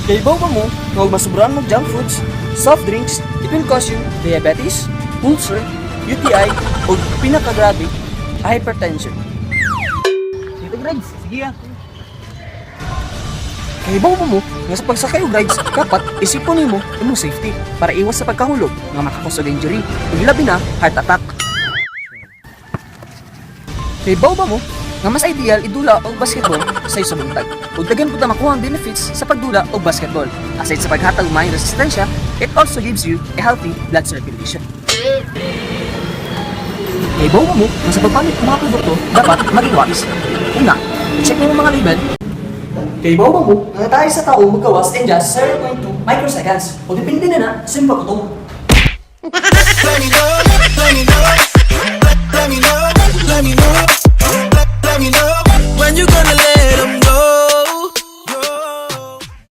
Kahibaw ba mo nga ug masubrahan mo junk foods, soft drinks, it will cause you diabetes, ulcer, UTI, o pinakagrabe, hypertension. Dito rides, sige ah. Kahibaw ba mo nga sa pagsakay og rides, dapat isipon nimo imong safety para iwas sa pagkahulog nga maka-cause og injury ug labi na heart attack. Kahibaw ba mo nga mas ideal idula og basketball sa isang buntag? Ug daghan pud ta makuha ang benefits sa pagdula og basketball. Aside sa paghatag og maayong resistensya, it also gives you a healthy blood circulation. Kahibaw ba mo nga sa pagpalit og mga produkto, dapat maging wise? Una, i-check nimo mga label. Kahibaw ba mo nga tayo sa tao magkawas in just 0.2 microseconds o depende na na sa imong pagkutom. Let me know, let me know, let me know, let me know, let me know when you gonna let 'em